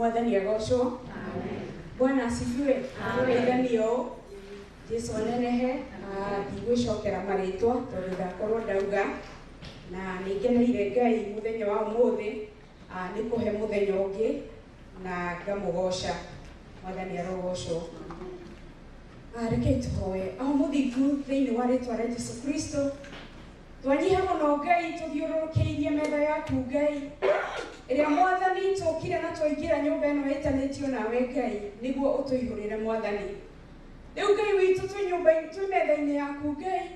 Mwathani agocwo. Bwana asifiwe. Tũgeithanie ũũ. Jesu anenehe. Ndigwĩcokera marĩtwa tondũ ndakorwo ndauga na nĩ ngeneire Ngai mũthenya wa ũmũthĩ, nĩ kũhe mũthenya ũngĩ na ngamũgoca. Mwathani arogocwo. Rekei tũhoe. O mũthingu thĩinĩ wa rĩtwa rĩa Jesu Kristo. Twanyiha mũno Ngai tũthiũrũrũkĩirie metha yaku Ngai ĩrĩa Mwathani tũkire na twaingĩra nyũmba ĩno ĩtanĩtio nawe Ngai nĩguo ũtũihũrĩre Mwathani. Rĩu Ngai witũ twĩ nyũmba twĩ metha-inĩ yaku Ngai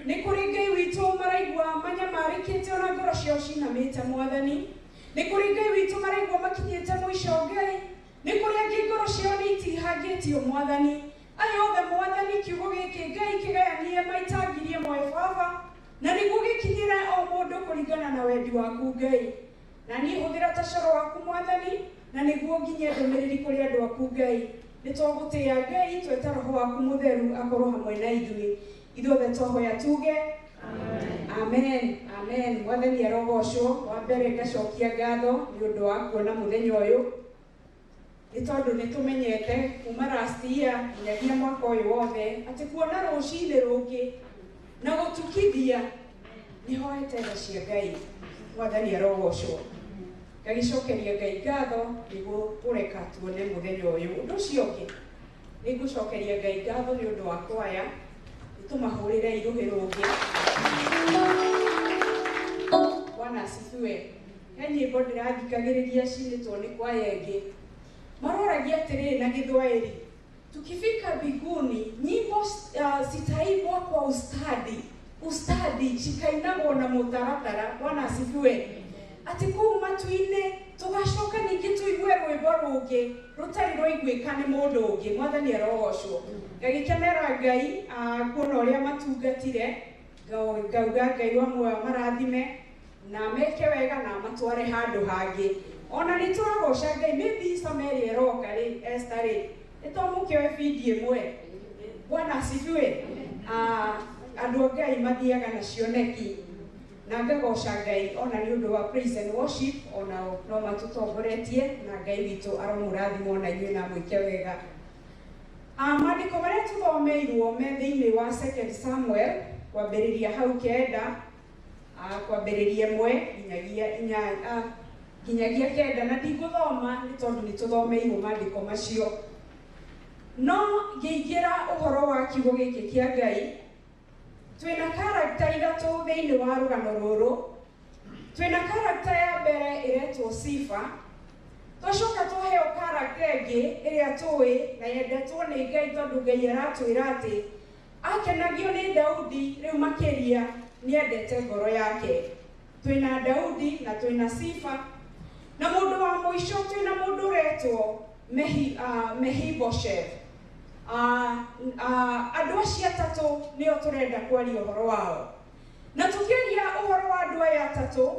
nĩ kũrĩ Ngai witũ maraigua manyamarĩkĩte ona ngoro ciao cinamĩte Mwathani. Nĩ kũrĩ Ngai witũ maraigua makinyĩte mũico Ngai. Nĩ kũrĩ angĩ ngoro ciao nĩ itihangĩtio Mwathani. Aya othe Mwathani kiugo gĩkĩ Ngai kĩgayanie maita 1000 Baba, na nĩguo gĩkinyĩre o mũndũ kũringana na wendi waku Ngai. Na niĩ hũthĩra ta coro waku Mwathani, na nĩguo nginyie ndũmĩrĩri kũrĩ andũ aku Ngai. Nĩ twagũtĩĩa Ngai, tweta Roho waku Mũtheru akorwo hamwe na ithuĩ. Ithuothe twahoya tuge amen. Amen. Mwathani arogocwo. Wa mbere ngacokia ngatho nĩ ũndũ wa kuona mũthenya ũyũ, nĩ tondũ nĩ tũmenyete kuma last year nginyagia mwaka ũyũ wothe atĩ kuona rũcinĩ rũngĩ na gũtukithia nĩ hoete tha cia Ngai. Mwathani arogocwo. Ngagĩcokeria Ngai ngatho nĩguo kũreka tuone mũthenya ũyũ. Ũndũ ũcio ũngĩ nĩ ngũcokeria Ngai ngatho nĩ ũndũ wa kwaya, nĩ tũmahũrĩre irũhĩ rũngĩ. Bwana asifiwe. He nyĩmbo ndĩrathikagĩrĩria cinĩtwo nĩ kwaya ĩngĩ, maroragia atĩrĩrĩ na Gĩthwaĩri, tukifika mbinguni nyimbo zitaimbwa kwa ustadi, ustadi cikainagwo na mũtaratara. Bwana asifiwe. Atĩ kũu matu-inĩ tũgacoka ningĩ tũigue rwĩmbo rũngĩ rũtarĩ rwaiguĩka nĩ mũndũ ũngĩ. Mwathani arogocwo. Ngagĩkenera Ngai kuona ũrĩa matungatire, ngauga Ngai wa muoyo marathime na meke wega na matware handũ hangĩ. Ona nĩ tũragoca Ngai, maybe sama ĩrĩa ĩroka rĩ, Esther rĩ, nĩ twamũkĩoe bindi ĩmwe. Bwana asifiwe. Andũ a Ngai mathiaga na cioneki, na ngagoca Ngai ona nĩ ũndũ wa praise and worship, onao no matũtongoretie, na Ngai witũ aromũrathima ona inyuĩ na mwĩke wega. Maandĩko marĩa tũthomeirwo me thĩinĩ wa Second Samuel kwambĩrĩria hau kenda, kwambĩrĩria 1 nginyagia 8, nginyagia 9, na ndigũthoma nĩ tondũ nĩ tũthomeirwo maandĩko macio. No ngĩingĩra ũhoro wa kiugo gĩkĩ kĩa Ngai, twĩna character ithatũ thĩinĩ wa rũgano rũrũ. Twĩna character ya mbere ĩretwo Sifa, twacoka twaheo character ĩngĩ ĩrĩa tũĩ na yendetwo nĩ Ngai, tondũ Ngai aratwĩra atĩ akenagio nĩ Daudi rĩu makĩria nĩendete ngoro yake. Twĩna Daudi na twĩna Sifa, na mũndũ wa mũico twĩna mũndũ ũretwo Mephibosheth. Andũ acio atatũ nĩo tũrenda kwaria ũhoro wao. Na tũkĩaria ũhoro wa andũ aya atatũ,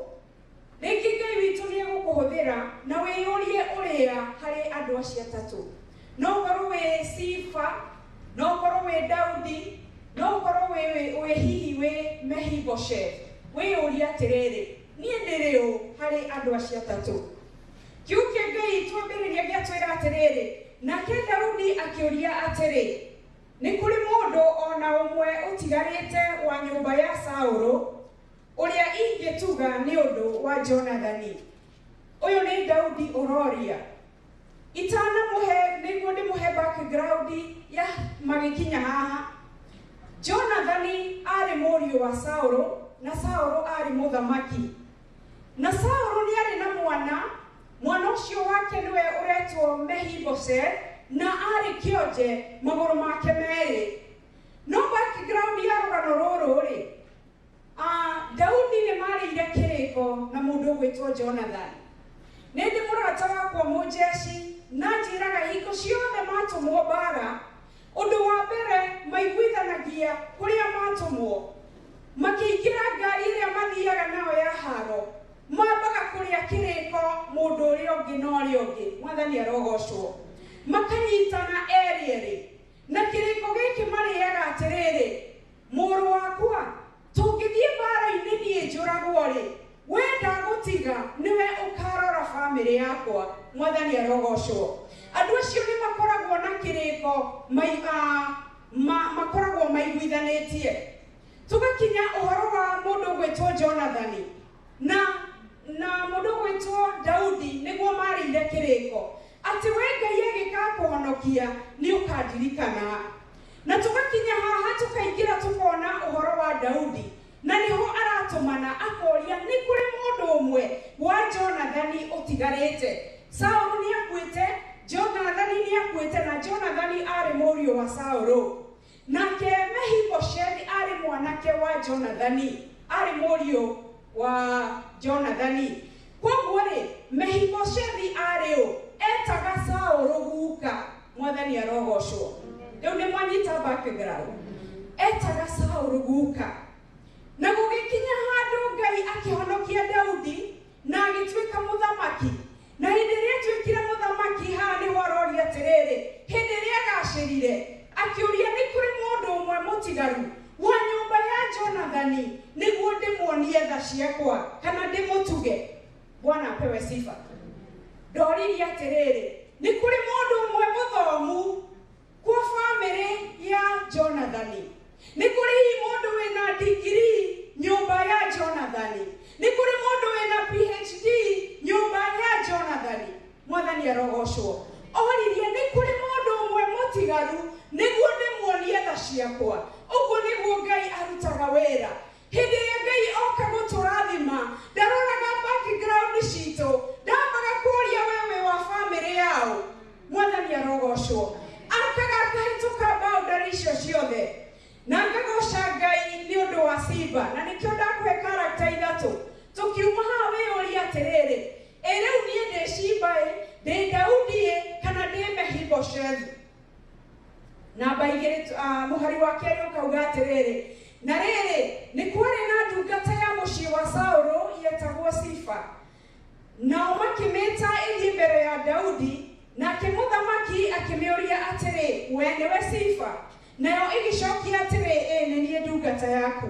rĩngĩ Ngai witũ nĩ egũkũhũthĩra na wĩyũrie ũrĩa harĩ andũ acio atatũ. No ũkorwo wĩ Sifa, no ũkorwo wĩ Daudi, no ũkorwo wĩ hihi wĩ Mephibosheth. Wĩyũrie atĩrĩrĩ, niĩ ndĩrĩ ũ harĩ andũ acio atatũ? Kiugo kĩa Ngai twambĩrĩria gĩatwĩra atĩrĩrĩ, nake Daudi akĩũria atĩrĩ, nĩ kũrĩ mũndũ o na ũmwe ũtigarĩte wa nyũmba ya Saũlũ ũrĩa ingĩtuga nĩ ũndũ wa Jonathani? Ũyũ nĩ Daudi ũroria. Itanamũhe nĩguo ndĩmũhe background ya magĩkinya haha. Jonathani arĩ mũriũ wa Saũlũ na Saũlũ arĩ mũthamaki. Na Saũlũ nĩ arĩ na mwana, mwana ũcio wake nĩwe ũretwo Mephibosheth, na arĩ kĩonje magũrũ make merĩ. No background ya rũgano rũrũ rĩ, Daudi nĩ marĩire kĩrĩko na mũndũ ũgwĩtwo Jonathan. Nĩ ndĩ mũrata wakwa mũnjeci na anjĩraga hingo ciothe matũmwo mbara, ũndũ wa mbere maiguithanagia kũrĩa matũmwo. Makĩingĩra ngari ĩrĩa mathiaga nayo ya haro, mambaga kũrĩa kĩrĩko mũndũ ũrĩa ũngĩ na ũrĩa ũngĩ. Mwathani arogocwo. Makanyitana erĩ erĩ. Na kĩrĩko gĩkĩ marĩaga atĩrĩrĩ, mũrũ wakwa, tũngĩthiĩ mbara-inĩ niĩ njũragwo-rĩ, we ndagũtiga, nĩwe ũkarora bamĩrĩ yakwa. Mwathani arogocwo. Andũ acio nĩ makoragwo na kĩrĩko makoragwo maiguithanĩtie. Tũgakinya ũhoro wa mũndũ ũgwĩtwo Jonathani na mũndũ ũgwĩtwo Daudi, nĩguo marĩire kĩrĩko atĩ we Ngai agĩkakũhonokia nĩ ũkandirikana. Na tũgakinya haha tũkaingĩra tũkona ũhoro wa Daudi, na nĩho aratũmana akoria nĩ kũrĩ mũndũ ũmwe wa Jonathani ũtigarĩte. Saũlũ nĩ akuĩte, Jonathani nĩ akuĩte, na Jonathani arĩ mũriũ wa Saũlũ. Nake Mefiboshethi arĩ mwanake wa Jonathani, arĩ mũriũ wa Jonathani. Koguo rĩ, Mefiboshethi arĩ ũ? Etaga Saũlũ guka. Mwathani arogocwo. Rĩu nĩ mwanyita background. Etaga Saũlũ guka. Na gũgĩkinya handũ Ngai akĩhonokia Daudi na agĩtuĩka mũthamaki. Na hĩndĩ ĩrĩa atuĩkire mũthamaki, haha nĩho aroria atĩrĩrĩ, hĩndĩ ĩrĩa agacĩrire, akĩũria nĩ kũrĩ mũndũ ũmwe mũtigaru wa nyũmba ya Jonathani nĩguo ndĩmuonie tha ciakwa kana ndĩmũtuge. Bwana apewe sifa. Ndoririe atĩrĩrĩ, nĩ kũrĩ mũndũ ũmwe mũthomu kwa famĩlĩ ya Jonathani? Nĩ kũrĩ hihi mũndũ wĩna degree nyũmba ya Jonathani? Nĩ kũrĩ mũndũ wĩna PhD nyũmba ya Jonathani? Mwathani arogocwo. Oririe nĩ kũrĩ mũndũ ũmwe mũtigaru nĩguo ndĩmuonie tha ciakwa. Ũguo nĩguo Ngai arutaga wĩra. Hĩndĩ ĩrĩa Ngai oka gũtũrathima, ndaroraga background citũ, ndambaga kũria we wĩ wa famĩlĩ yao. Mwathani arogocwo. Akaga akahĩtũka boundary icio ciothe. Na ngagoca Ngai nĩ ũndũ wa Simba, na nĩkĩo ndakũhe character ithatũ. Tũkiuma haha wĩyũrie atĩrĩrĩ, ĩ rĩu niĩ ndĩ Simba ĩ, ndĩ Daudi ĩ, kana ndĩ Mefiboshethu? Namba igĩrĩ, mũhari wa kerĩ ũkauga atĩrĩrĩ, na rĩrĩ, nĩ kwarĩ na ndungata ya mũciĩ wa Saũlũ yetagwo Sifa. Nao makĩmĩta ĩthiĩ mbere ya Daudi, nake mũthamaki akĩmĩũria atĩrĩ, we nĩwe Sifa? Nayo ĩgĩcokia atĩrĩ, ĩ nĩ niĩ ndungata yaku.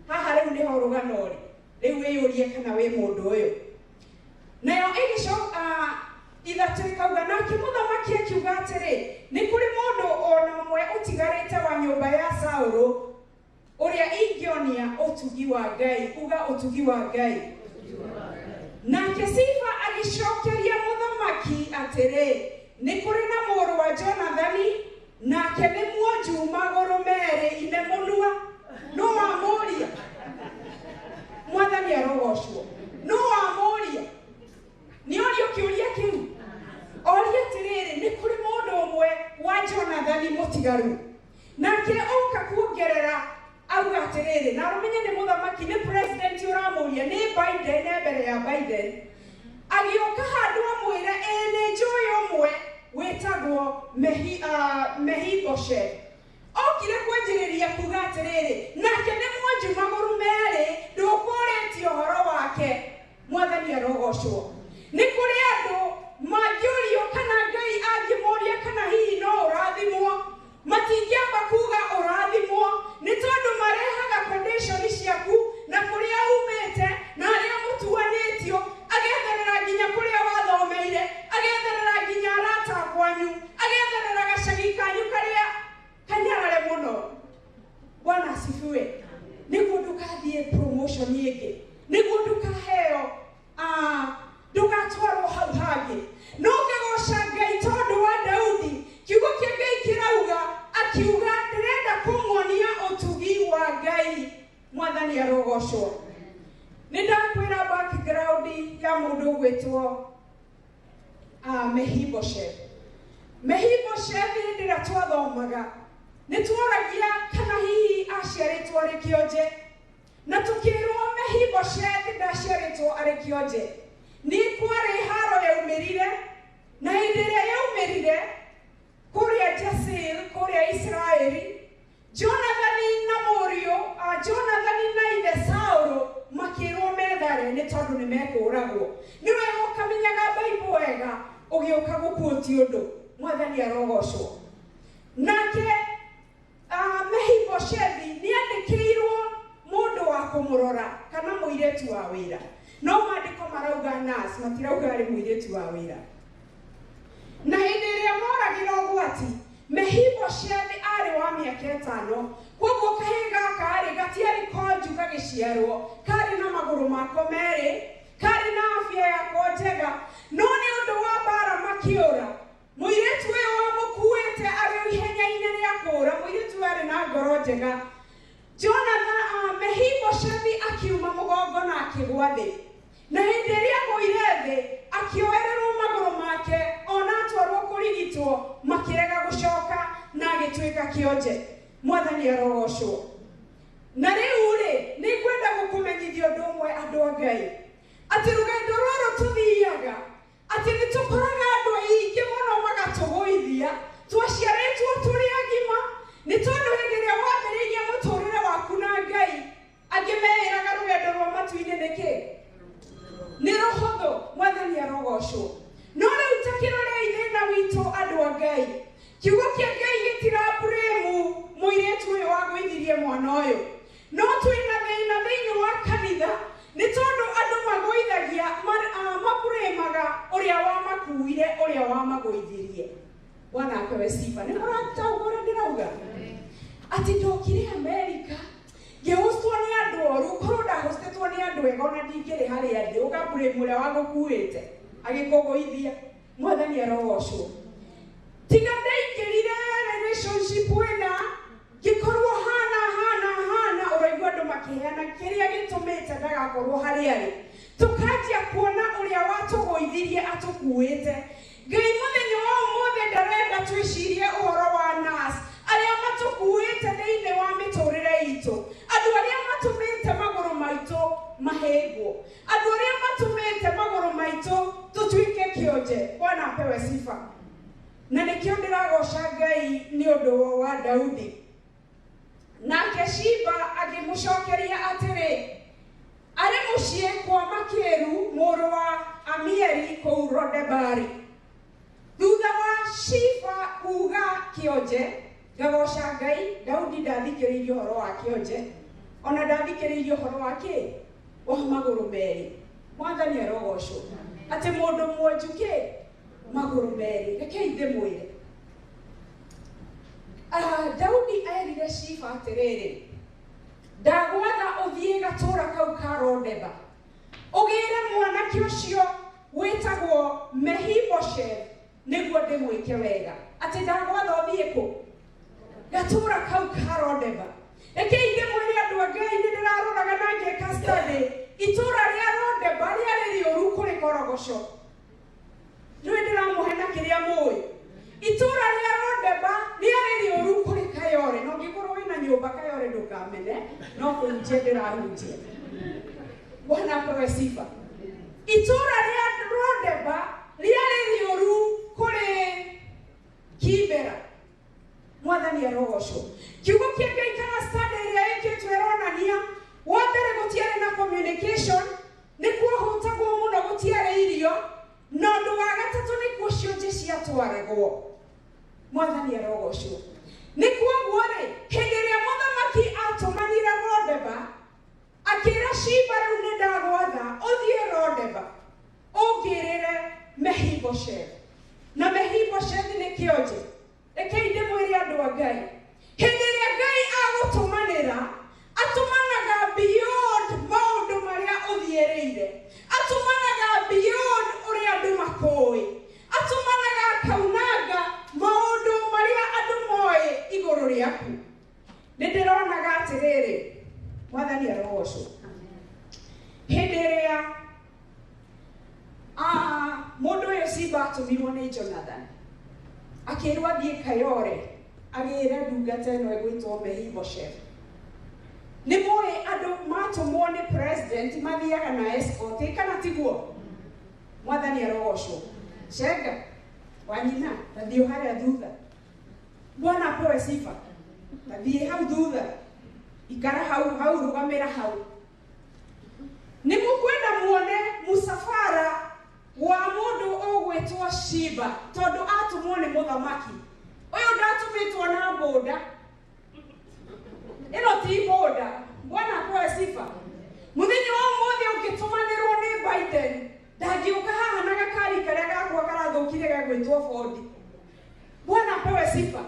Haha rĩu nĩho rũgano rĩ, rĩu wĩyũrie kana wĩ mũndũ ũyũ. Nayo ĩgĩcoka ithatũ ĩkauga, nake mũthamaki akiuga atĩrĩ, nĩ kũrĩ mũndũ ona ũmwe ũtigarĩte wa nyũmba ya Saũlũ ũrĩa ingĩonia ũtugi wa Ngai? Uga ũtugi wa Ngai. Nake Sifa agĩcokeria mũthamaki atĩrĩ, nĩ kũrĩ na mũrũ wa Jonathani, nake nĩ muonju magũrũ merĩ ine mũnua. No wamũria? Mwathani arogocwo. No wamũria? Nĩ orio kĩũria kĩu? Oria atĩrĩrĩ, nĩ kũrĩ mũndũ ũmwe wa Jonathani mũtigaru? Nake oka kuongerera auga atĩrĩrĩ, na ũmenye nĩ mũthamaki, nĩ president ũramũria, nĩ Biden, e mbere ya Biden. Agĩũka handũ amwĩre, ĩ nĩ njũĩ ũmwe wĩtagwo Mefiboshethu. Okire kwanjĩrĩria kuga atĩrĩrĩ, nake nĩ mwonju magũrũ merĩ, ndũkũrĩtie ũhoro wake. Mwathani arogocwo. Nĩ kũrĩ andũ mangĩũrio kana Ngai angĩmoria kana hihi no ũrathimwo, matingĩamba kuga ũrathimwo, nĩ tondũ marehaga condition ciaku na kũrĩa umĩte na arĩa mũtuanĩtio, agetherera nginya kũrĩa wathomeire, agetherera nginya arata kwanyu, agetherera gacagi kanyu karĩa kanyarare mũno. Bwana asifiwe. Nĩguo ndũkathiĩ promotion ĩngĩ, nĩguo ndũkaheo, ndũgatwarwo hau hangĩ. No ngagoca Ngai tondũ wa Daudi. Kiugo kĩa Ngai kĩrauga, akiuga ndĩrenda kũmuonia ũtugi wa Ngai. Mwathani arogocwo. Nĩ ndakwĩra background ya mũndũ ũgwĩtwo Mefiboshethu. Mefiboshethu hĩndĩ ĩrĩa twathomaga nĩ tworagia kana hihi aciarĩtwo arĩ kĩonje, na tũkĩrwo Mefiboshethu ndaciarĩtwo arĩ kĩonje. Nĩ kwarĩ haro yaumĩrire, na hĩndĩ ĩrĩa yaumĩrire kũrĩa Jezreel, kũrĩa Isiraeli, Jonathani na mũriũ, Jonathani na ithe Saũlũ makĩrwo methare nĩ tondũ nĩ mekũragwo. Nĩ wega ũkamenyaga Bible wega ũgĩũka gũkuũti ũndũ. Mwathani arogocwo. Nake Mefiboshethi nĩ andĩkĩirwo mũndũ wa kũmũrora kana mũirĩtu wa wĩra. No maandĩko marauga nurse, matirauga arĩ mũirĩtu wa wĩra. ĩtano. Koguo kahĩĩ gaka rĩ gatiarĩ konju gagĩciarwo, karĩ na magũrũ mako merĩ, karĩ na afya yako njega, no nĩ ũndũ wa mbara makĩũra. Mũirĩtu ũyũ wamũkuĩte arĩ ihenya-inĩ rĩa kũũra, mũirĩtu ũyũ arĩ na ngoro njega. Jonathan Mehiboshethi akiuma mũgongo na akĩgwa thĩ, na hĩndĩ ĩrĩa agũire thĩ akĩoererwo magũrũ make, ona atwarwo kũrigitwo makĩrega gũcoka na agĩtuĩka kĩonje. Mwathani arogocwo. Na rĩu rĩ, nĩ ngwenda gũkũmenyithia ũndũ ũmwe andũ a Ngai, atĩ rũgendo rũrũ tũthiaga, atĩ nĩ tũkoraga andũ aingĩ mũno magatũgũithia. Twaciarĩtwo tũrĩ agima, nĩ tondũ hĩndĩ ĩrĩa wambĩrĩirie mũtũrĩre waku na Ngai, angĩ meĩraga rũgendo rwa matu-inĩ nĩkĩ nĩ rũhũthũ. Mwathani arogocwo. No rĩu ta kĩrorei thĩna witũ andũ a Ngai. Kiugo kĩa Ngai gĩtiraburĩmu mũirĩtu ũyũ wagũithirie mwana ũyũ, no twĩna thĩna thĩinĩ wa kanitha nĩ tondũ andũ magũithagia maburĩmaga ũrĩa wamakuire, ũrĩa wamagũithirie. Bwana apewe sifa. Nĩ mũrataũka ũrĩa ndĩrauga? Atĩ ndokire Amerika ngĩhostwo nĩ andũ oru, korwo ndahostetwo nĩ andũ ega ona ndingĩrĩ harĩa ndĩ. Ũgaburĩmu ũrĩa wagũkuĩte agĩkũgũithia. Mwathani arogocwo. Tiga ndaingĩrire relationship ĩna ngĩkorwo hana hana hana, ũraigua andũ makĩheana kĩrĩa gĩtũmĩte ndagakorwo harĩa arĩ. Tũkanjia kuona ũrĩa watũgũithirie atũkuĩte. Ngai mũthenya wa ũmũthĩ ndarenda twĩcirie ũhoro wa nurse arĩa matũkuĩte thĩinĩ wa mĩtũrĩre itũ, andũ arĩa matũmĩte magũrũ maitũ mahĩngwo, andũ arĩa matũmĩte magũrũ maitũ tũtuĩke kĩonje. Bwana apewe sifa. Na nĩkĩo ndĩragoca Ngai nĩ ũndũ wa Daudi. Nake Shiba agĩmũcokeria atĩrĩ, arĩ mũciĩ kwa Makiru mũrũ wa Amieli kũu Rodebari. Thutha wa Shiba kuga kĩonje, ngagoca Ngai, Daudi ndathikĩrĩirie ũhoro wa kĩonje, ona ndathikĩrĩirie ũhoro wa kĩ wa magũrũ merĩ. Mwathani arogocwo. Atĩ mũndũ mwonju kĩ magũrũ merĩ. Rekei ndĩmwĩre, Daudi erire Shiba atĩrĩrĩ, ndagwatha ũthiĩ gatũra kau ka Rodeba, ũgĩre mwanake ũcio wĩtagwo Mehiboshet nĩguo ndĩmwĩke wega. Atĩ ndagwatha ũthiĩ kũ? Gatũra kau ka Rodeba. Rekei ndĩmwĩre andũ a Ngai, nĩ ndĩraroraga na ngeka study, itũra rĩa Rodeba rĩarĩ rĩũru kũrĩ Korogoco. Rĩu ndĩramũhe na kĩrĩa mũĩ. Itũra rĩa Rodeba rĩarĩ rĩũru kũrĩ Kayore, na ũngĩkorwo wĩna nyũmba Kayore ndũkamene, no kũhunjia ndĩrahunjia. Bwana apewe sifa. Itũra rĩa Rodeba rĩarĩ rĩũru kũrĩ Kibera. Mwathani arogocwo. Kiugo kĩa Ngai kana study ĩrĩa ĩkĩtwo ĩronania, wa mbere gũtiarĩ na communication, nĩ kuohũtagwo mũno, gũtiarĩ irio, na ũndũ wa gatatũ nĩkuo cionje ciatwaragwo. Mwathani arogocwo. Nĩ kuoguo rĩ, hĩndĩ ĩrĩa mũthamaki atũmanire Rodeba akĩra Shiba, rĩu nĩ ndagwatha ũthiĩ Rodeba ũngĩrĩre Mehiboshet. Na Mehiboshet nĩ kĩonje. Rekei ndĩmwĩre andũ a Ngai, hĩndĩ ĩrĩa Ngai agũtũmanĩra, atũmanaga beyond maũndũ marĩa ũthiĩrĩire, atũmanaga beyond ũrĩa andũ makũĩ, atũmanaga akaunanga maũndũ marĩa andũ moĩ igũrũ rĩaku. Nĩ ndĩronaga atĩrĩrĩ, Mwathani arogocwo, hĩndĩ ĩrĩa mũndũ ũyũ Siba atũmirwo nĩ Jonathan akĩrwo athiĩ Kayore agĩre ndungata ĩno ĩgwĩtwo Mehiboshet. Nĩ mũĩ andũ matũmwo nĩ president mathiaga na escort, ĩ kana tiguo? Mwathani arogocwo. Cenga wanyina, tathiĩ harĩa thutha. Bwana apewe sifa. Tathiĩ hau thutha, ikara hau hau, rũgamĩra hau. Nĩ mũkwenda muone mũcabara wa mũndũ ũgwĩtwo Shiba, tondũ atũmwo nĩ mũthamaki ũyũ, ndatũmĩtwo na mbũnda ĩno ti mbũnda. Bwana apewe sifa. Mũthenya wa ũmũthĩ ũngĩtũmanĩrwo nĩ Biden, ndangĩũka haha na gakari karĩa gakwa karathũkire gagwĩtwo Ford. Bwana apewe sifa.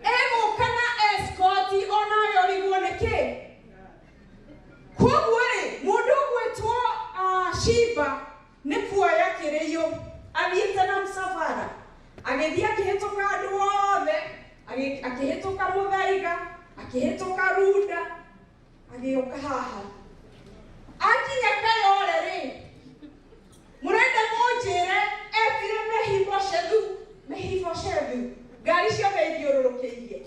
Egũka na escort. Agĩthiĩ akĩhĩtũka andũ othe, akĩhĩtũka Mũthaiga, akĩhĩtũka Runda, agĩũka haha. Akinya Kayore rĩ, mũrenda mũnjĩre etire Mehiboshethu, Mehiboshethu, ngari ciothe ithiũrũrũkĩirie.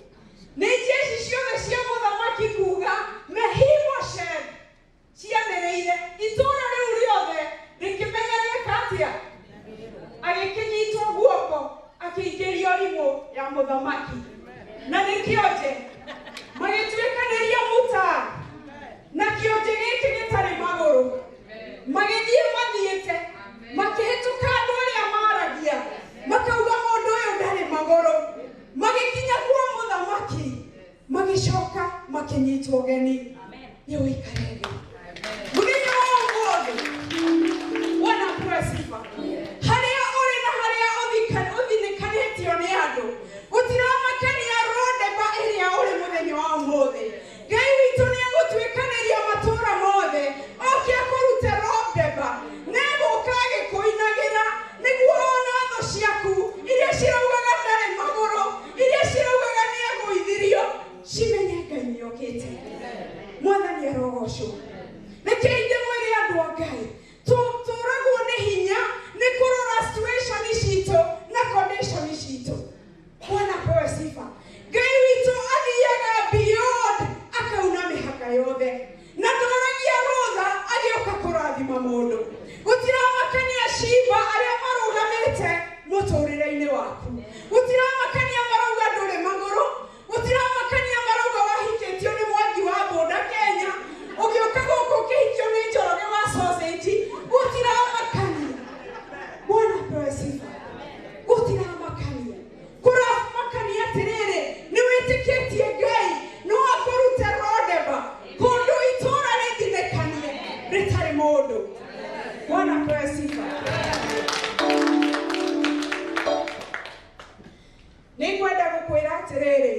Nĩ jeshi ciothe cia mũthamaki kuga Mehiboshethu cianĩrĩire itũũra rĩu rĩothe rĩkĩmenya nĩeka atĩa. Agĩkĩnyitwo guoko akĩingĩrio rimũ ya mũthamaki. Na nĩ kĩonje magĩtuĩkanĩria mũtaa na kĩonje gĩkĩ gĩtarĩ magũrũ. Magĩthiĩ mathiĩte makĩhĩtũka andũ arĩa maragia makauga mũndũ ũyũ ndarĩ magũrũ. Magĩkinya kwa mũthamaki magĩcoka makĩnyitwo ũgeni. Nĩ ũikare thĩ. Mũthenya wa ũmũthĩ Bwana apewe sifa. Harĩa ũrĩ na harĩa ũthinĩkanĩtio nĩ andũ gũtiramakania rondeba ĩrĩa ũrĩ mũthenya wa ũmũthĩ. Ngai witũ nĩ egũtuĩkanĩria matũũra mothe oke akũrute rondeba na egũka agĩkũinagĩra nĩguo ona thũ ciaku iria ciraugaga ndarĩ magũrũ, iria ciraugaga nĩ agũithirio, cimenye Ngai nĩ okĩte. Mwathani arogocwo. Rekei ndĩmwĩre andũ a Ngai, tũragwo nĩ hinya nĩ kũrora situation citũ na condition citũ. Bwana apewe sifa. Ngai witũ athiaga beyond akauna mĩhaka yothe na ndoragia rũtha agĩũka kũrathima mũndũ. Gũtiramakania ciimba arĩa marũgamĩte mũtũrĩre-inĩ waku, gũtiramakania marauga ndũrĩ magũrũ, gũtiramakania marauga wahikĩtio nĩ Mwangi wa Boda Kenya, ũgĩũka gũkũ ũkĩhikio nĩ Njoroge wa sausage, gũtiramakania. Bwana apewe sifa. Gũtiramakania. Kũramakania atĩrĩrĩ, nĩ wĩtĩkĩtie Ngai no akũrute rondeba kũndũ itũũra rĩthinĩkanie rĩtarĩ mũndũ. Bwana apewe sifa. Nĩngwenda gũkwĩra atĩrĩrĩ,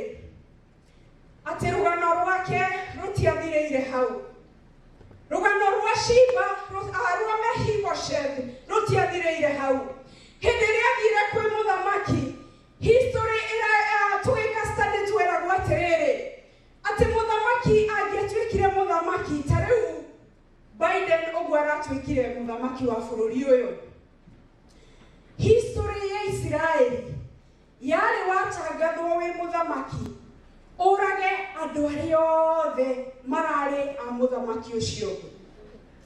atĩ rũgano rwake rũtiathirĩire hau. Rũgano rwa Shiba, rwa Mephibosheth rũtiathirĩire hau. Hĩndĩ ĩrĩa athire kwĩ mũthamaki, history tũgĩka study tweragwo atĩrĩrĩ, atĩ mũthamaki angĩatuĩkire mũthamaki ta rĩu Biden ũguo aratuĩkire mũthamaki wa bũrũri ũyũ. History ya Isiraeli yarĩ watangathwo wĩ mũthamaki ũrage andũ arĩa othe mararĩ a mũthamaki ũcio.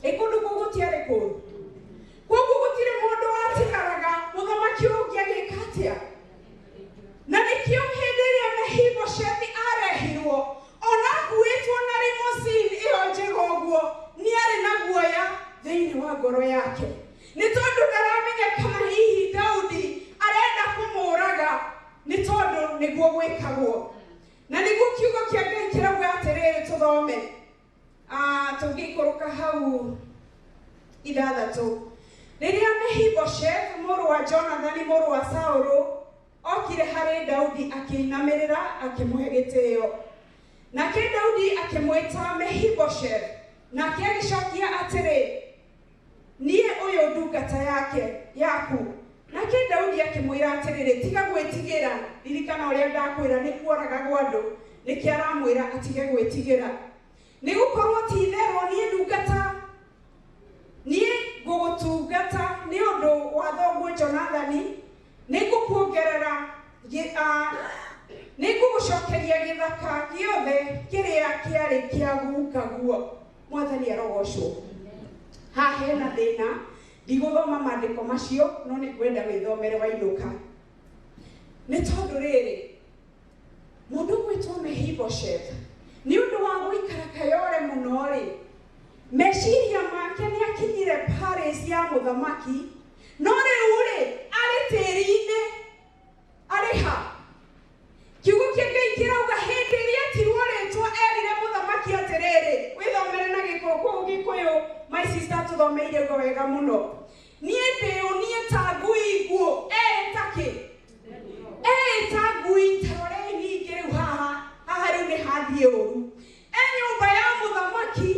Ĩ kũndũ kũu gũtiarĩ kũũru, koguo gũtirĩ mũndũ watigaraga mũthamaki ũyũ ũngĩ agĩka atĩa. Na nĩkĩo hĩndĩ ĩrĩa Mephibosheth arehirwo ona akuĩtwo na limousine ĩyo njega ũguo, nĩ arĩ na guoya thĩinĩ wa ngoro yake, nĩ tondũ ndaramenya kana hihi Daudi arenda kũmũraga, nĩ tondũ nĩguo gwĩkagwo. Na nĩguo kiugo kĩa Ngai kĩrauga atĩrĩrĩ, tũthome tũngĩikũrũka hau ithathatũ. Rĩrĩa Mephibosheth mũrũ wa Jonathani mũrũ wa Saũlũ okire harĩ Daudi akĩinamĩrĩra akĩmũhe gĩtĩo. Nake Daudi akĩmwĩta Mephibosheth, nake agĩcokia atĩrĩ, niĩ ũyũ ndungata yake yaku. Nake Daudi akĩmwĩra atĩrĩrĩ, tiga gwĩtigĩra, ririkana ũrĩa ndakwĩra nĩ kuoragagwo andũ, nĩkĩo aramwĩra atige gwĩtigĩra. Nĩ gũkorwo ti itherũ niĩ ndungata, niĩ ngũgũtungata nĩ ũndũ wa thoguo Jonathani, nĩ ngũkuongerera nĩ ngũgũcokeria gĩthaka gĩothe kĩrĩa kĩarĩ kĩa gukaguo. Mwathani arogocwo. Haha hena thĩna, ndigũthoma maandĩko macio, no nĩ ngwenda wĩthomere wainũka. Nĩ tondũ rĩrĩ, mũndũ ũgwĩtwo Mephibosheth nĩ ũndũ wa gũikara Kayore mũno rĩ, meciria make nĩ akinyire palace ya mũthamaki, no rĩu rĩ, arĩ tĩri-inĩ, arĩ ha? Kiugo kĩa Ngai kĩrauga hĩndĩ ĩrĩa etirwo rĩtwa erire mũthamaki atĩrĩrĩ, wĩthomere na Gĩkũyũ, kũu Gĩkũyũ my sister tũthomeire ũguo wega mũno. Niĩ ndĩ ũ, niĩ ta ngui nguũ, eĩta kĩ? Eĩta ngui. Tarorei ningĩ rĩu haha, haha rĩu nĩ hathiĩ ũru. E nyũmba ya mũthamaki,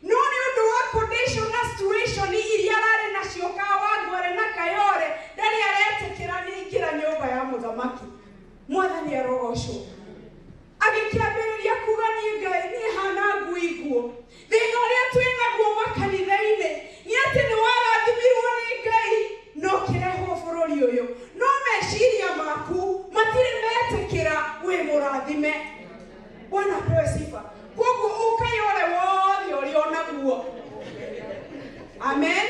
no nĩ ũndũ wa condition na situation iria ararĩ nacio Kawangware na Kayore, ndarĩ aretĩkĩra ningĩ Mwathani arogocwo. Agĩkĩambĩrĩria kuga niĩ Ngai niĩ hana ngui nguo. Thĩna ũrĩa twĩ naguo makanitha-inĩ nĩ atĩ nĩ warathimirwo nĩ Ngai na ũkĩrehwo bũrũri ũyũ, no meciria maku matirĩ metĩkĩra wĩ mũrathime. Bwana apewe sifa. Koguo ũkayore wothe ũrĩa onaguo. Amen.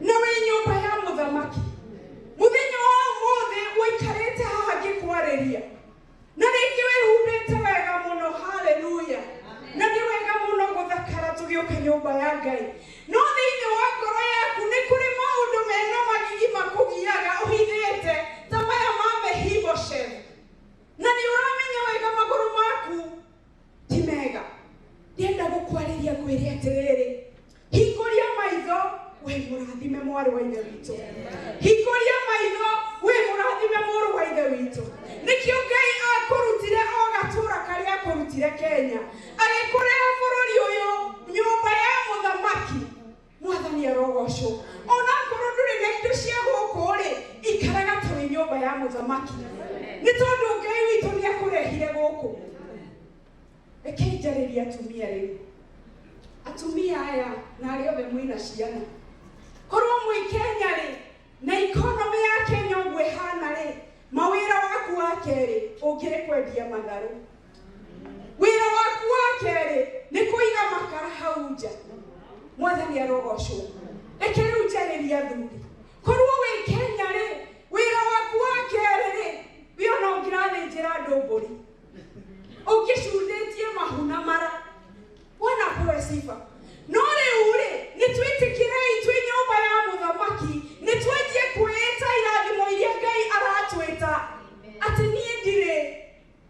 Na wĩ nyũmba ya mũthamaki. Mũthenya wa ũmũthĩ ũikarĩte haha ngĩkwarĩria, na rĩngĩ wĩhumbĩte wega mũno, haleluya. Na nĩ wega mũno gũthakara tũgĩũka nyũmba ya Ngai, no thĩinĩ wa ngoro yaku nĩ kũrĩ maũndũ mena magigi makũgiaga ũhithĩte ta maya ma Mephibosheth, na nĩ ũramenya wega magũrũ maku ti mega. Ndĩrenda gũkwarĩria ngwĩre atĩrĩrĩ, hingũria maitho wĩ mũrathime mwarĩ wa ithe witũ, hingũria maitho wĩ mũrathime mũrũ wa ithe witũ. Nĩkĩo Ngai akũrutire o gatũra karĩa akũrutire Kenya, agĩkũrehe bũrũri ũyũ, nyũmba ya mũthamaki. Mwathani arogocwo. Ona akorwo ndũrĩ na indo cia gũkũ rĩ, ikaraga ta wĩ nyũmba ya mũthamaki, nĩ tondũ Ngai witũ nĩ akũrehire gũkũ. Reke njarĩrie atumia rĩu, atumia aya na arĩa othe mwĩna ciana. Korwo mwĩ Kenya rĩ, na economy ya Kenya ũguo ĩhana rĩ, mawĩra waku wa kerĩ ũngĩrĩ kwendia matharũ, wĩra waku wa kerĩ nĩ kũiga makara hau nja. Mwathani arogocwo. Reke rĩu njarĩrie athuri. Korwo wĩ Kenya rĩ, wĩra waku wa kerĩ rĩ, wĩ ona ũngĩrathĩnjĩra andũ mbũri, ũngĩcundĩtie mahu na mara. Bwana apewe sifa. No rĩu rĩ, nĩ twĩtĩkĩrei twĩ nyũmba ya mũthamaki, nĩ twanjie kwĩĩta irathimo iria Ngai aratwĩta, atĩ niĩ ndirĩ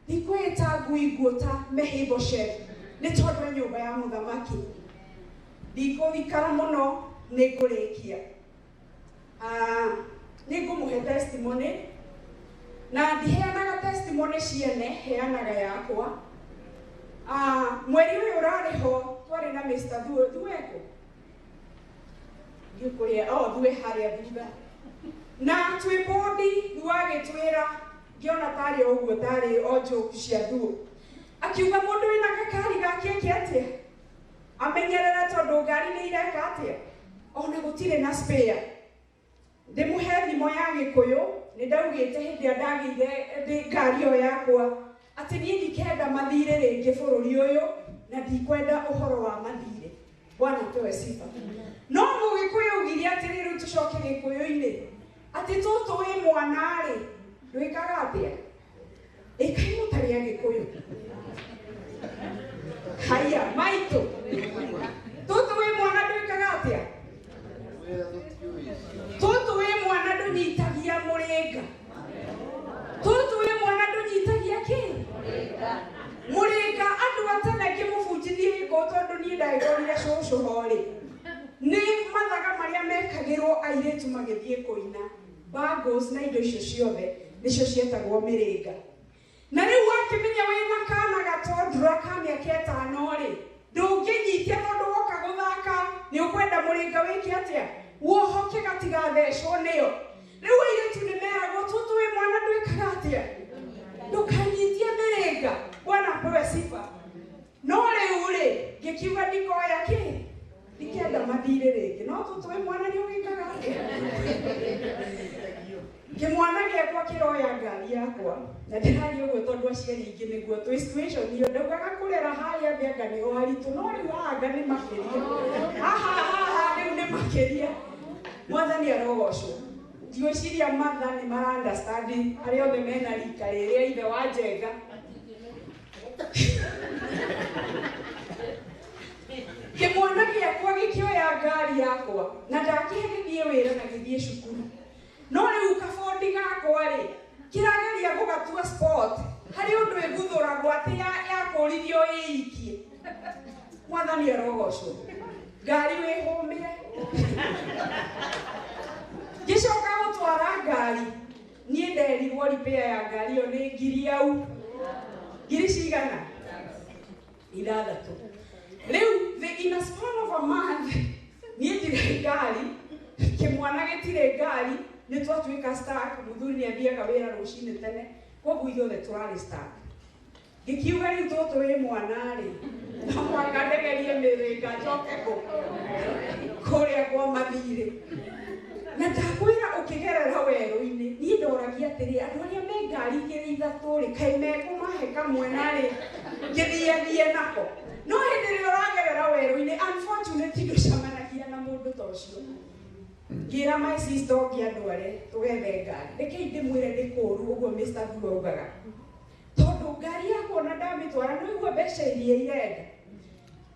ndikwĩta ngui nguo ta Mephibosheth, nĩ tondũ e nyũmba ya mũthamaki. Ndikũikara mũno, nĩ ngũrĩkia. Nĩ ngũmũhe testimony, na ndiheanaga testimony ciene, heanaga yakwa. Mweri ũyũ ũrarĩ ho twarĩ na Mr. Thuo. Thueko ndiũ kũrĩa, oh, Thue harĩa thutha, na twĩ bodi Thuo agĩtwĩra, ngĩona tarĩ o ũguo, tarĩ o joke cia Thuo, akiuga mũndũ wĩna gakari gake eke atĩa, amenyerere, tondũ ngari nĩ ireka atĩa, ona gũtirĩ na spare. Ndĩmũhe thimo ya Gĩkũyũ. Nĩ ndaugĩte hĩndĩ ĩrĩa ndagĩire ndĩ ngari ĩyo yakwa atĩ niĩ ndikenda mathirĩ rĩngĩ bũrũri ũyũ, na ndikwenda ũhoro wa mathirĩ. Bwana apewe sifa. No Mũgĩkũyũ augire atĩrĩ, rĩu tũcoke Gĩkũyũ-inĩ, atĩ tũtũ wĩ mwana-rĩ, ndwĩkaga atĩa? Ĩkai mũtarĩ Agĩkũyũ. Haya maitũ, tũtũ wĩ mwana ndwĩkaga atĩa? Tũtũ wĩ mwana ndũnyitagia mũrĩnga. Tũtũ wĩ mwana ndũnyitagia kĩ? Mũrĩnga. Andũ a tene, ngĩmũbunjithie Gĩkũyũ, tondũ niĩ ndagĩkorire cũcũ ho rĩ, nĩ mathaga marĩa mekagĩrwo airĩtu magĩthiĩ kũina, bangles na indo icio ciothe nĩcio cietagwo mĩrĩnga. Na rĩu wakĩmenya wĩna kana gatondũra ka mĩaka 5 rĩ, ndũngĩnyitia, tondũ woka gũthaka nĩ ũkwenda mũrĩnga wĩke atĩa? Wohoke gatigathecwo nĩyo. Rĩu airĩtu nĩ meragwo, tũtũ wĩ mwana ndwĩkaga atĩa? Ndũkanyitie mĩrĩnga. Bwana apewe sifa. No rĩu rĩ, ngĩkiuga ndikoya kĩ, ndikenda mathirĩ rĩngĩ, no tũtũ wĩ mwana nĩ ũgĩkaga atĩa? Kĩmwana gĩakwa kĩroya ngari yakwa, na ndĩraria ũguo tondũ aciari aingĩ nĩguo twĩ situation iyo. Ndaugaga kũrera harĩa thĩ anga nĩho haritũ, no rĩu haha anga nĩ makĩria, haha haha rĩu nĩ makĩria. Mwathani arogocwo. Ndigwĩciria matha nĩ mara understand arĩa othe mena rika rĩrĩa ithe wa Njenga. Kĩmwana gĩakwa gĩkĩoya ngari yakwa, na ndakĩhe gĩthiĩ wĩra na gĩthiĩ cukuru, no rĩu kabondi gakwa rĩ, kĩrageria gũgatua sport, harĩ ũndũ ĩguthũragwo atĩ yakũrithio ĩikie. Mwathani arogocwo. Ngari wĩhũmĩre. Ngĩcoka gũtwara ngari, niĩ nderirwo repair ya ngari ĩyo nĩ ngiri au ngiri cigana 6. Rĩu the in a span of a month, niĩ ndirĩ ngari, kĩmwana gĩtirĩ ngari, nĩ twatuĩka stuck. Mũthuri nĩ athiaga wĩra rũcinĩ tene. Koguo ithuothe tũrarĩ stuck. Ngĩkiuga rĩu tũtũ wĩ mwana rĩ, no mũhaka ndegerie mĩrĩnga njoke kũ kũrĩa kwa mathirĩ. Na ndakwĩra ũkĩgerera werũ-inĩ, niĩ ndoragia atĩrĩ, andũ arĩa me ngari igĩrĩ ithatũ rĩ, kaĩ mekũmahe kamwe narĩ ngĩthiathie nako. No hĩndĩ ĩrĩa ũragerera werũ-inĩ, unfortunately ndũcemanagia na mũndũ ta ũcio. Ngĩra my sister ũngĩ andware tũgethe ngari. Rekei ndĩmwĩre nĩ kũũru ũguo Mr. Thuo augaga. Tondũ ngari yakwa ona ndamĩtwara nĩ ũigua mbeca iria irenda.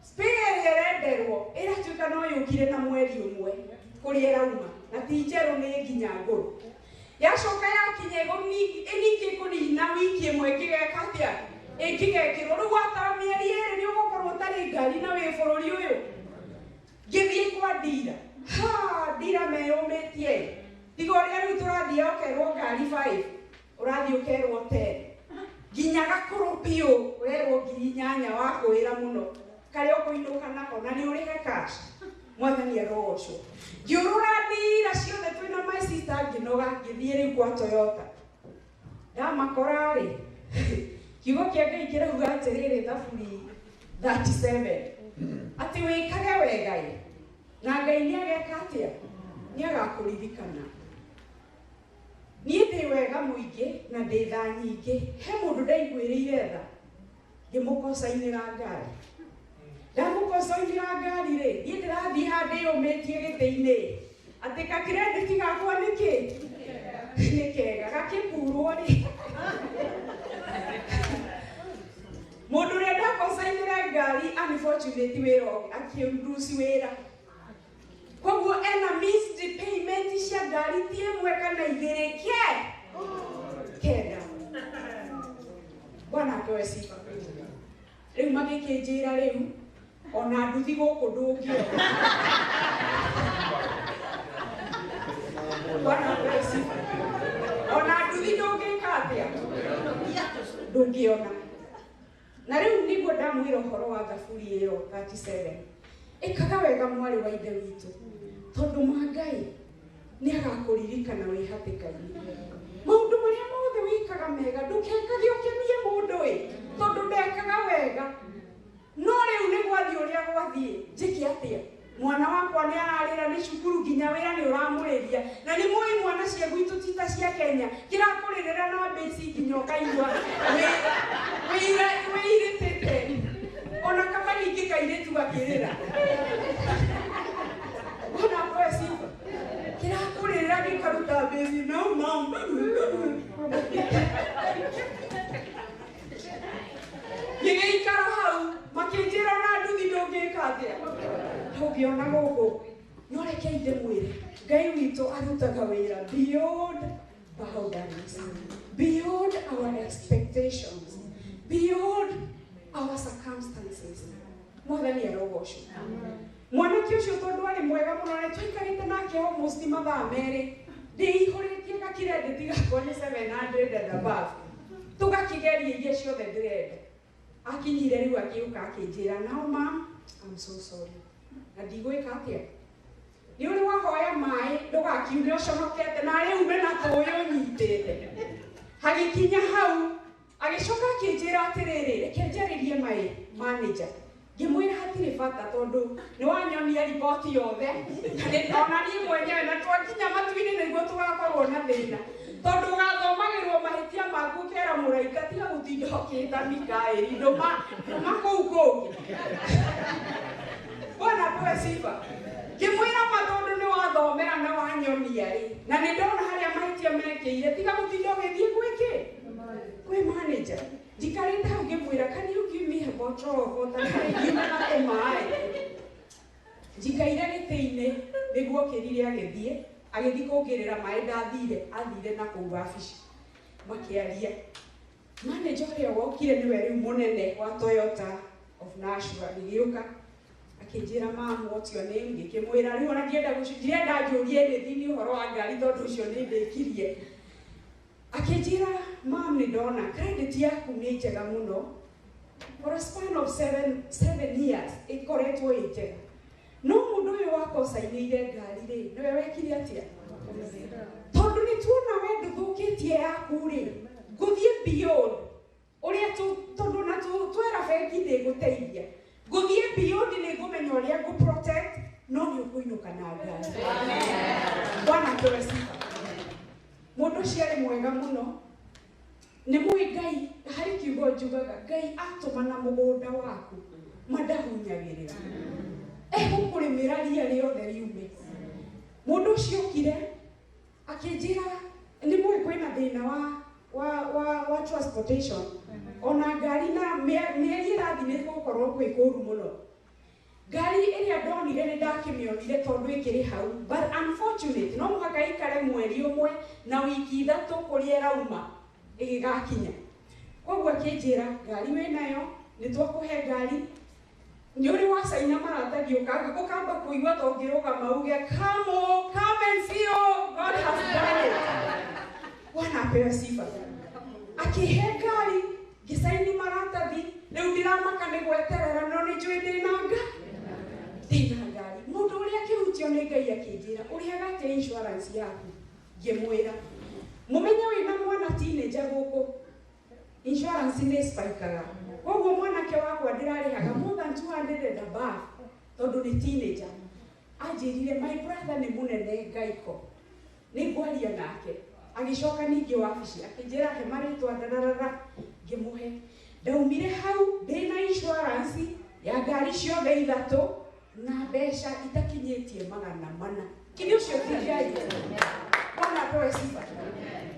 Spare ĩrĩa ĩrenderwo ĩratuĩka no yũkire na mweri ũmwe kũrĩa ĩrauma na ti njerũ nĩ nginya ngũrũ. Yacoka yakinya ningĩ ĩkũnina wiki ĩmwe ĩngĩgeka atĩa? Ĩngĩgekĩrwo. Rĩu watara mĩeri ĩrĩ nĩ ũgũkorwo ũtarĩ ngari na wĩ bũrũri ũyũ. Ngĩthiĩ kwa ndira. Ha, ndira meyũmĩtie. Tiga ũrĩa rĩu tũrathiĩ ũkerwo ngari 5, ũrathiĩ ũkerwo 10. Nginya gakũrũ biũ ũrerwo 8,000 wakwĩra mũno. Karĩa ũkũinũka nako na nĩ ũrĩhe cash. Mwathani arogocwo. Ngĩũrũra ndira ciothe twĩna my sister ngĩnoga ngĩthiĩ rĩu kwa Toyota. Ndamakora rĩ, kiugo kĩa Ngai kĩrauga atĩrĩrĩ Thaburi 37 atĩ wĩkage wega ĩ, na Ngai nĩ ageka atĩa? Nĩ agakũririkana. Niĩ ndĩ wega mũingĩ na ndĩ tha nyingĩ. He mũndũ ndaiguĩrĩire tha ngĩmũkocainĩra ngari. Ndamũkocainĩra ngari rĩ, niĩ ndĩrathiĩ handũ yũmĩtie gĩtĩ-inĩ atĩ gakirenditi gakwa nĩkĩ nĩ kega gakĩkurwo rĩ. Mũndũ ũrĩa ndakocainĩra ngari unfortunately wĩra akĩnduci wĩra. Koguo ena missed payment cia ngari ti ĩmwe kana igĩrĩ ke kenda. Bwana apewe sifa. Rĩu magĩkĩnjĩra rĩu ona nduthi gũkũ ndũngĩona. Bwana apewe sifa. Ona nduthi ndũngĩka atĩa? Ndũngĩona. Na rĩu nĩguo ndamwĩra ũhoro wa Thaburi ĩyo 37. Ĩkaga wega mwarĩ wa ithe witũ, tondũ ma Ngai nĩ agakũririkana wĩ hatĩka-inĩ. Maũndũ marĩa mothe wĩkaga mega ndũkekage ũkenie mũndũ ĩ, tondũ ndekaga wega. No rĩu nĩ gwathiĩ ũrĩa gwathiĩ, njĩke atĩa? Mwana wakwa nĩ ararĩra nĩ cukuru nginya wĩra nĩ ũramũrĩria. Na nĩ mũĩ mwana cia gwitũ ti ta cia Kenya, kĩrakũrĩrĩra na mbĩci nginya ũkaigua wĩirĩtĩte. Ona kaba ningĩ kairĩtu gakĩrĩra. Bwana apewe sifa. Kĩrakũrĩrĩra gĩkaruta mbĩci no mam. Gĩgĩikara hau makĩnjĩra na nduthi ndũngĩka atĩa? Ndũngĩona gũkũ. No rekei ndĩmwĩre, Ngai witũ arutaga wĩra beyond boundaries, beyond our expectations, beyond our circumstances. Mwathani arogocwo. Mwanake ũcio tondũ arĩ mwega mũno nĩ twaikarĩte nake almost mathaa merĩ ndĩihũrĩtie gakirenditi gakwa nĩ 700 and above. Tũgakĩgeria iria ciothe ndĩrenda. Akinyire rĩu akĩũka akĩnjĩra, now ma'am, I'm so sorry. Na ndigwĩka atĩa? Nĩ ũrĩ wahoya maĩ ndũgakiume ũconokete na rĩu ume na tũũĩ ũnyitĩte. Hagĩkinya hau agĩcoka akĩnjĩra atĩrĩrĩ, reke njarĩrie maĩ manager. Ngĩmwĩra hatirĩ bata tondũ nĩ wanyonia riboti yothe ona niĩ mwenyewe na twakinya matu-inĩ nĩguo tũgakorwo na thĩna. Tondũ ũgathomagĩrwo mahĩtia maku ũkera mũraika tiga gũtinda ũkĩta Mikaeli ndũma ndũma kũu kũngĩ. Bwana apewe sifa. Ngĩmwĩra ma tondũ nĩ wathomera na wanyonia rĩ, na nĩ ndona harĩa mahĩtia mekĩire, tiga gũtinda ũgĩthiĩ gwĩkĩ kwĩ manager. Njikarĩte hau ngĩmwĩra, can you give me a bottle of water? Ngiume na tũmaĩ. Njikaire gĩtĩ-inĩ nĩguo okĩrire agĩthiĩ, agĩthiĩ kũngĩrĩra maĩ ndathire, athire na kũu wabici makĩaria. Manager ũrĩa wokire nĩwe rĩu mũnene wa Toyota of Nashua agĩgĩũka akĩnjĩra ma'am what's your name, ngĩkĩmwĩra rĩu ona ndienda ndirenda njũrie anything ũhoro wa ngari tondũ ũcio nĩ ndĩkirie. Akĩnjĩra ma'am nĩ ndona credit yaku nĩ njega mũno for a span of 7 years ĩkoretwo ĩ njega. No mũndũ ũyũ wakocainĩire ngari rĩ, nĩwe wekire atĩa? Tondũ nĩ tuona we ndũthũkĩtie yaku rĩ, ngũthiĩ Mwega mũno. Nĩ mũĩ Ngai harĩ kiugo njugaga Ngai atũmana mũgũnda waku mandahunyagĩrĩra. Egũkũrĩmĩra ria rĩothe riume. Mũndũ ũcio okire akĩnjĩra nĩ mũĩ kwĩna thĩna wa transportation. Ona ngari na mĩeri ĩrathiĩ nĩ gũkorwo kwĩ kũru mũno. Ngari ĩrĩa ndonire nĩ ndakĩmĩonire tondũ ĩkĩrĩ hau, but unfortunate no mũhaka ĩikare mweri ũmwe na wiki ithatũ kũrĩa ĩrauma ĩgĩgakinya. Koguo akĩnjĩra ngari wĩnayo nĩ twakũhe ngari nĩ ũrĩ wacaina maratathi ũkamba kũigua ta ũngĩrũgama uge come oh, come and see oh, God has done it. Bwana apewe sifa. Akĩhe ngari ngĩcaini maratathi rĩu ndiramaka nĩ gweterera no nĩ njũĩ ndĩna ndĩna ngari. Mũndũ ũrĩa akĩhutio nĩ Ngai akĩnjĩra ũrĩhaga atĩa insurance yaku? Ngĩmwĩra mũmenye wĩna mwana teenager gũkũ insurance nĩ spikaga. Koguo mwanake wakwa ndĩrarĩhaga more than 200 and above tondũ nĩ teenager. Anjĩrire my brother nĩ mũnene Ngaiko nĩ ngwaria nake. Agĩcoka ningĩ wabici akĩnjĩra he marĩtwa ndararara ngĩmũhe. Ndaumire hau ndĩna insurance ya ngari ciothe ithatũ na mbeca itakinyĩtie 400. Kĩndũ ũcio ti Ngai. Bwana apewe sifa.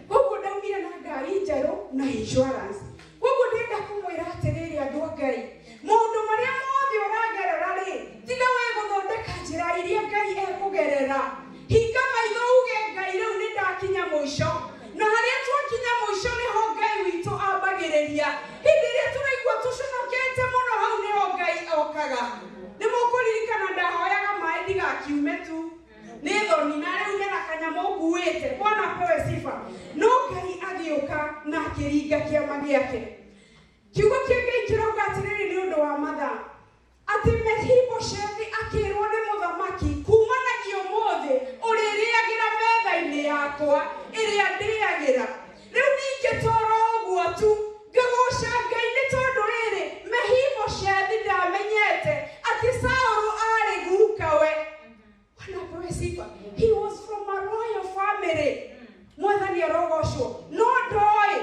Koguo ndaumire na ngari njerũ na insurance. Koguo ndĩrenda kũmwĩra atĩrĩrĩ andũ a Ngai, maũndũ marĩa mothe ũragerera rĩ, tiga we gũthondeka njĩra iria Ngai ekũgerera. Hinga maitho uge Ngai rĩu nĩ ndakinya mũico. Na harĩa twakinya mũico nĩho Ngai witũ ambagĩrĩria. Hĩndĩ ĩrĩa tũraigua tũconokete mũno hau nĩho Ngai okaga. Nĩ mũkũririkana ndahoyaga maĩ ndigakiume tu. Nĩ thoni na rĩu mena kanyamũ nguĩte. Bwana apewe sifa. No Ngai agĩũka na akĩringa kĩama gĩake. Kiugo kĩa Ngai kĩrauga atĩrĩrĩ nĩ ũndũ wa mathaa atĩ Mefiboshethi akĩrwo nĩ mũthamaki kumanagia ũmũthĩ ũrĩrĩagĩra metha-inĩ yakwa ĩrĩa ndĩagĩra. Rĩu ningĩ toro ũguo tu ngagoca Ngai nĩ tondũ rĩrĩ Mefiboshethi ndamenyete atĩ Saũlũ arĩ gukawe. Bwana apewe sifa. He was from a royal family. Mwathani arogocwo. No ndoĩ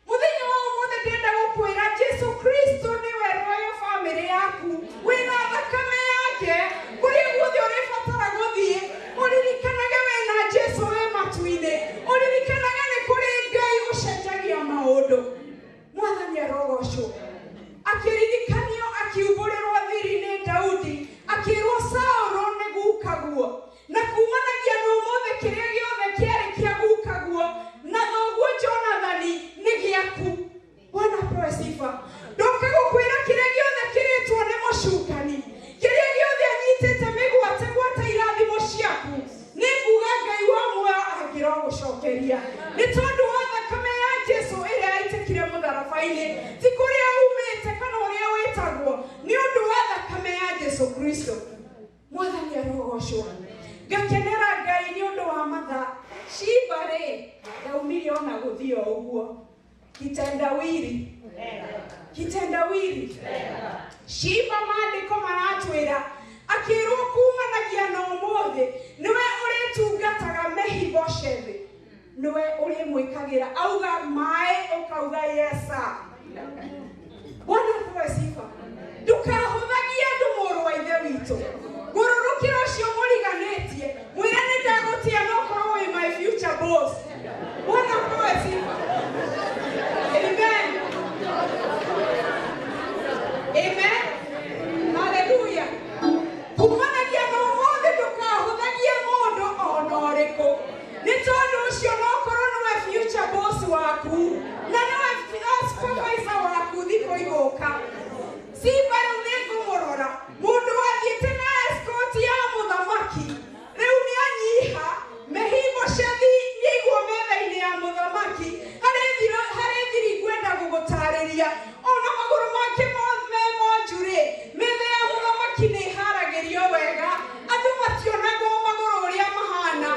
muthenya wa ũmũthĩ ndĩrenda gũkwĩra Jesu Kristo nĩwe royal family yaku. Wĩna thakame yake kũrĩa guothe ũrĩbatara gũthiĩ ũririkanage wĩna Jesu wĩ matu-inĩ, ũririkanage nĩ kũrĩ Ngai ũcenjagia maũndũ. Mwathani arogocwo. Akĩririkanio akiumbũrĩrwo thiri nĩ Daudi akĩrwo Saũlũ nĩ gukaguo na kumanagia na ũmũthĩ kĩrĩa gĩothe kĩarĩ kĩa gukaguo na thoguo Jonathani nĩ gĩaku. Bwana apewe sifa. Ndoka gũkwĩra kĩrĩa gĩothe kĩrĩtwo nĩ mũcukani, kĩrĩa gĩothe anyitĩte mĩgwate gwata irathimo ciaku, nĩ nguga Ngai wa muoyo angĩrogũcokeria nĩ tondũ wa thakame ya Jesu ĩrĩa yaitĩkire mũtharaba-inĩ, ti kũrĩa umĩte kana ũrĩa wĩtagwo, nĩ ũndũ wa thakame ya Jesu Kristo. Mwathani arogocwo. Ngakenera Ngai nĩ ũndũ wa mathaa. Shiba rĩ ndaumire ona gũthiĩ o ũguo. Kitendawili. Kitendawili. Shiba maandĩko maratwĩra akĩrwo kumanagia na ũmũthĩ nĩwe ũrĩtungataga Mefiboshethi, nĩwe ũrĩmwĩkagĩra auga maĩ ũkauga yes sir. Bwana apewe sifa. Ndũkahũthagie andũ mũrũ wa ithe witũ. Gũrũrũkĩra ũcio mũriganĩtie mwĩre nĩ ndagũtĩa no ũkorwo wĩ my future boss. Bwana apewe sifa. Amen. Amen. Hallelujah. Kumanagia na ũmũthĩ ndũkahũthagie mũndũ ona ũrĩkũ nĩ tondũ ũcio no ũkorwo nĩwe future boss waku na nĩwe supervisor waku thikũ igũka. Simba rĩu nĩ ngũmũrora mũndũ wathiĩte na escort ya mũthamaki rĩu nĩ anyiha. Mefiboshethi nĩaigwo metha-inĩ ya mũthamaki. Harĩ thiri ngwenda gũgũtarĩria ona magũrũ make me monju rĩ, metha ya mũthamaki nĩ ĩharagĩrio wega, andũ mationagwo magũrũ ũrĩa mahana,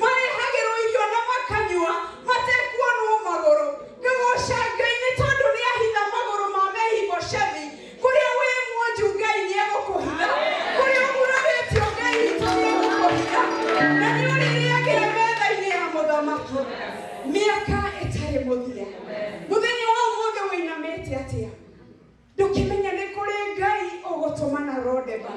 marehagĩrwo irio na makanyua matekuonwo magũrũ. Ngagoca Ngai nĩ tondũ nĩ ahitha magũrũ ma Mefiboshethi. Kũrĩa wĩ mwonju Ngai nĩ egũkũhitha, kũrĩa ũgurarĩtio Ngai witũ nĩ egũkũhitha, na nĩ ũrĩrĩagĩra metha-inĩ ya mũthamaki. Mĩaka Mũthia mũthenya wa ũmũthĩ wĩinamĩte atĩa? Ndũkĩmenya nĩ kũrĩ Ngai ũgũtũma na Rodeba.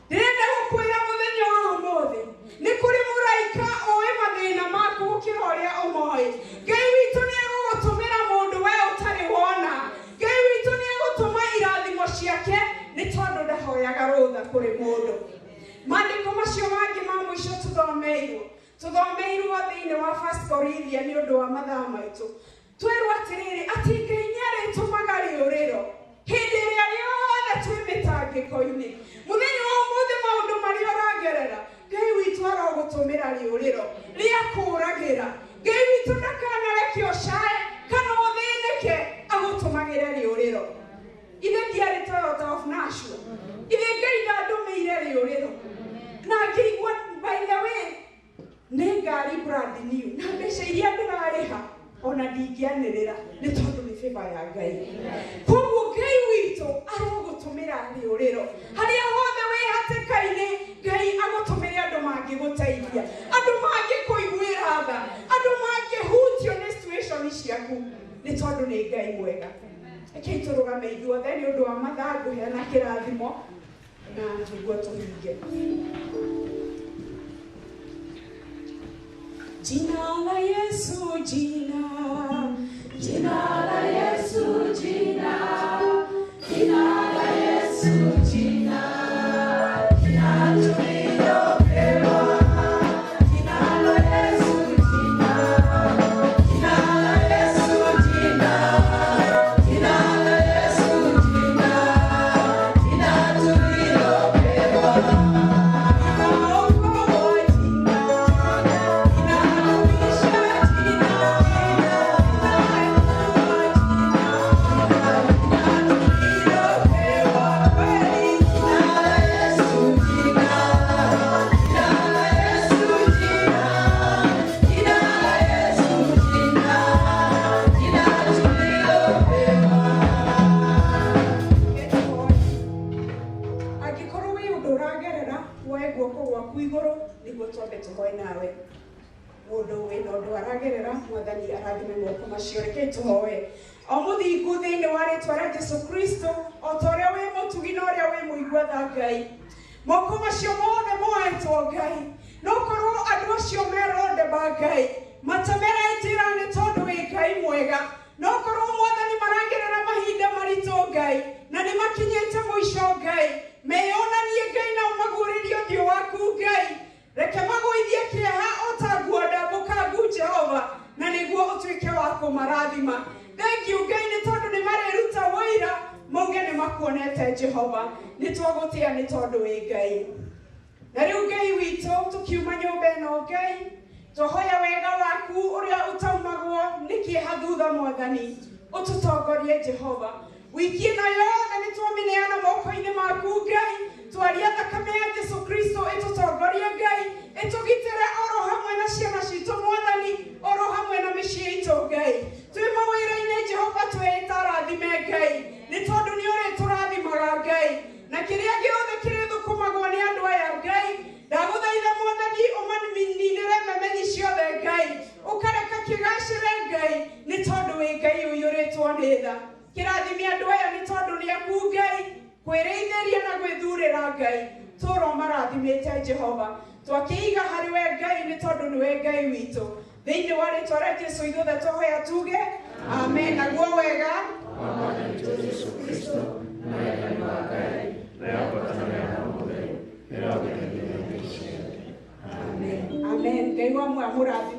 Ndĩrenda gũkwĩra mũthenya wa ũmũthĩ nĩ kũrĩ mũraika ũĩ mathĩna maku gũkĩra ũrĩa ũmoĩ. Ngai witũ nĩ egũgũtũmĩra mũndũ we ũtarĩ wona. Ngai witũ nĩ egũtũma irathimo ciake nĩ tondũ ndahoyaga rũtha kũrĩ mũndũ. Maandĩko macio mangĩ ma mũico tũthomeirwo thĩinĩ wa First Corinthians nĩ ũndũ wa mathaa maitũ. Twĩrwo atĩrĩrĩ atĩ Ngai nĩ arĩtũmaga rĩũrĩro hĩndĩ ĩrĩa yothe twĩ mĩtangĩko-inĩ. Mũthenya wa ũmũthĩ maũndũ marĩa ũragerera, Ngai witũ arogũtũmĩra rĩũrĩro rĩa kũũragĩra. Ngai witũ ndakanareke ũcae kana ũthĩnĩke, agũtũmagĩre rĩũrĩro. Ithe ndiarĩ Toyota of Nashua, ithe Ngai ndandũmĩire rĩũrĩro na ngĩigua, by the way, nĩ ngari brand new na mbeca iria ndĩrarĩha ona ndingĩanĩrĩra nĩ tondũ nĩ favor ya Ngai. Koguo Ngai witũ arogũtũmĩra rĩũrĩro harĩa hothe wĩ hatĩka-inĩ. Ngai agũtũmĩre andũ mangĩgũteithia, andũ mangĩkũiguĩra tha, andũ mangĩhutio nĩ situation ciaku nĩ tondũ nĩ Ngai mwega. Rekei tũrũgame ithuothe nĩ ũndũ wa mathaa, ngũheana kĩrathimo na nĩguo tũhinge. Jina la Yesu, jina, jina la Yesu, jina, jina la Yesu, jina, jina tulilopewa, jina la Yesu, jina, jina la Yesu, jina, jina la Yesu, jina, jina tulilopewa. Linaokoa jina, linahuisha jina, linainua jina, jina tulilopewa kweli, jina la Yesu, jina, jina la Yesu, jina, jina la Yesu, jina, jina tulilopewa. Angĩkorwo wĩ ũndũ ũragerera, woe guoko gwaku igũrũ nĩguo twambe tũhoe nawe. Mũndũ wĩna ũndũ aragerera, Mwathani arathime moko macio. Rekei tũhoe. O mũthingu thĩinĩ wa rĩtwa rĩa Jesu Kristo, o ta ũrĩa wĩ mũtugi na ũrĩa wĩ mũigua tha, Ngai, moko macio mothe moetwo, Ngai, no korwo andũ acio merondeba, Ngai, matemere njĩra nĩ tondũ wĩ Ngai mwega. No korwo, Mwathani, maragerera mahinda maritũ, Ngai, na nĩ makinyĩte mũico, Ngai, meyonanie, Ngai, na ũmaguũrĩrie ũthiũ waku. Ngai, reke magũithie kĩeha o ta nguo ndambũkangu, Jehova, na nĩguo ũtuĩke wa kũmarathima. Thank you, Ngai, nĩ tondũ nĩ marĩruta wũira mauge nĩ makuonete. Jehova, nĩ twagũtĩa nĩ tondũ wĩ Ngai. Na rĩu, Ngai witũ, tũkiuma nyũmba ĩno, Ngai, twahoya wega waku ũrĩa ũtaumagwo nĩ kĩeha thutha, Mwathani, ũtũtongorie. Jehova, wiki ĩno yothe nĩ twamĩneana moko-inĩ maku. Ngai, twaria thakame ya Jesu Kristo ĩtũtongorie, Ngai, ĩtũgitĩre oro hamwe na ciana citũ, Mwathani, oro hamwe na mĩciĩ itũ. Ngai, twĩ mawĩra-inĩ, Jehova, twĩta rathime, Ngai, nĩ tondũ nĩ ũrĩtũrathimaga, Ngai, na kĩrĩa gĩothe kĩrĩthũkũmagwo nĩ andũ aya. Ngai, ndagũthaitha, Mwathani, ũmaninĩre memenyi ciothe. Ngai, ũkareka kĩgacĩre, Ngai, nĩ tondũ wĩ Ngai ũiyũrĩtwo nĩ tha. Kĩrathime andũ aya nĩ tondũ nĩ aku, Ngai, kwĩrĩithĩria na gwĩthurĩra. Ngai, tũrwo marathimĩte. Jehova, twakĩiga harĩ we, Ngai, nĩ tondũ nĩwe Ngai witũ. Thĩinĩ wa rĩtwa rĩa Jesu ithuothe twahoya tuge amen. Naguo wega wa Mwathani witũ Jesu Kristo na wendani wa Ngai nayo ngwatanĩro ya Roho Mũtheru ĩrogĩthiĩ na ithuĩ ciothe. Amen, amen. Ngai wa muoyo amũrathime.